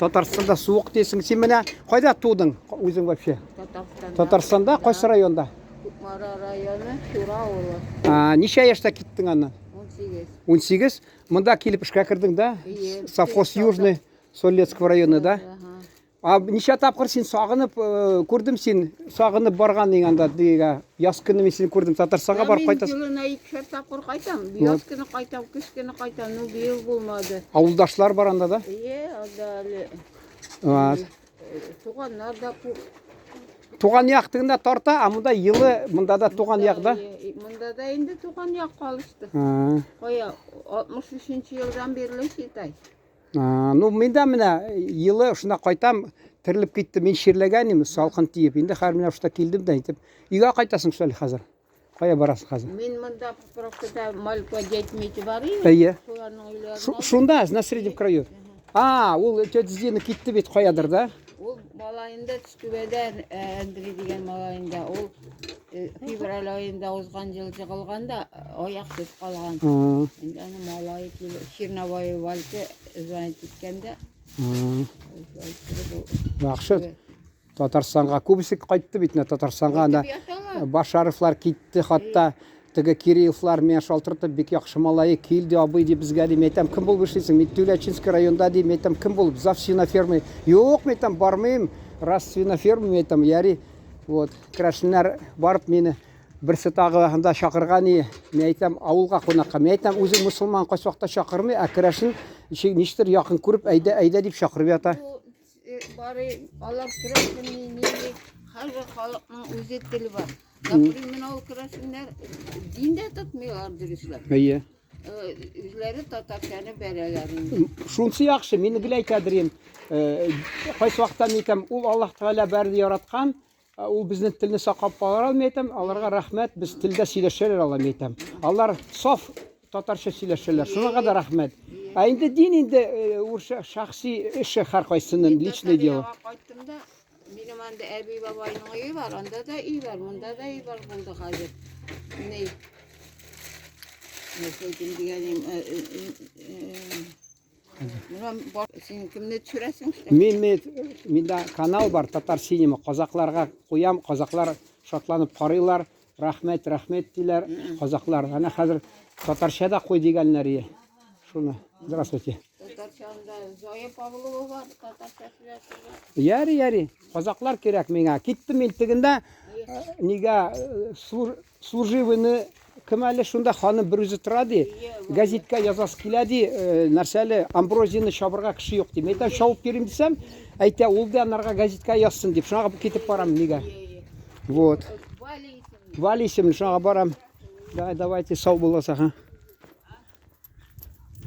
Татарстанда суык дисең. Син менә кайда тудың үзең вообще? Татарстанда. Татарстанда кайсы районда? Кукмара районы, Чура авылы. А, ничә яшьтә киттең аннан? 18. 18. Монда килеп эшкә кердең да? Ие. Совхоз Южный, Солецкого районы, да? Ага. А ничә тапкыр син сагынып, э, күрдем син, сагынып барган идең анда дигә. Яз көне мин сине күрдем, Татарстанга барып Мин кайтасың. елына икешәр тапкыр кайтам. Яз көне кайтам, көз көне кайтам. Ну, быел булмады. Авылдашлар бар анда да? Ие, анда әле Вот. туганнар да күп. Туган як тегендә тарта, а монда елы, монда да туган як да. Ие, Монда да инде туган як калышты. А, Кая, 63 елдан бирле считай. а, ну, мин дә менә елы шунда кайтам, терелеп китте. Мин чирләгән идем, салкын тиеп. Инде хәзер менә шунда килдем дә әйтеп. Өйгә кайтасың шул әле хәзер. Кая барасың хәзер? Мин монда Покровкада Малька дядь бар иде. Әйе. Шуларның өйләрен Шу- Шунда, на среднем краю. А, ул тетя Зина китте бит каядыр да? Ул малаенда Төстүбәдә Андрей дигән малаенда ул февраль аенда узган ел җыгылган да аяксыз калган. А, Инде аны малае килеп Черновая Валька звонить иткән дә. а. Ул Яхшы. Татарстанга күбесе кайтты бит менә Татарстанга анда. Кайтып яталар. Башаровлар китте, хатта теге Кирилловлар миңа шалтыратып, бик яхшы малае килде, абый ди безгә ди, мин әйтәм, кем булып эшлисең? Мин Тюлячинский районда ди, мин әйтәм, кем булып? Зав свинофермой. Юк, мин әйтәм, бармыйм. Раз свиноферма, мин әйтәм, яри. Вот, керәшеннәр барып мине берсе тагы анда чакырган и, мин әйтәм, авылга кунакка. Мин әйтәм, үзең мусульман кайсы вакытта чакырмый, ә керәшен ничектер якын күреп, әйдә, әйдә дип чакырып ята. Бу бары алар керәшен ни, һәрбер халыкның үзе теле бар. Например, менә ул керәшеннәр дин дә тотмыйлар дөресләп. Әйе. Үзләре татарчаны бәрәләр инде. Шунысы яхшы, мин гел әйтәдер идем. Кайсы вакытта мин әйтәм, ул Аллаһ Тәгалә бәрде яраткан, ул безнең телне саклап кала алмый әйтәм, аларга рәхмәт, без телдә сөйләшәләр алар мин әйтәм. Алар саф татарча сөйләшәләр, шуңа да рәхмәт. Ә инде дин инде урысча шәхси эше һәркайсының личное дело. Кайттым да, минем анда әби бабайның өе бар, анда да өй бар, монда да өй бар булды хәзер. Ни? Нәрсә әйтим дигәнем, менә син кемне төшерәсең? Мин мин миндә канал бар Татар синема, казакларга куям, казаклар шатланып карыйлар, рәхмәт, рәхмәт диләр казаклар. Әнә хәзер татарча да куй дигәннәр ие. Шуны. Здравствуйте. Татарча анда Зоя Павлова бар, татарча сөйләшергә. Яри, яри. Казаклар кирәк миңа. Киттем мин тегендә нигә служивыйны кем әле шунда ханым бер үзе тора ди. Газетка язасы килә ди, нәрсә әле амброзияне чабырга кеше юк ди. Мин әйтәм, чабып йөрим дисәм, әйтә, ул да анарга газетка язсын дип. Шуңа китеп барам нигә. Вот. Валя исемле. Валя исемле, шуңа барам. Да, давайте, сау буласыз, ага.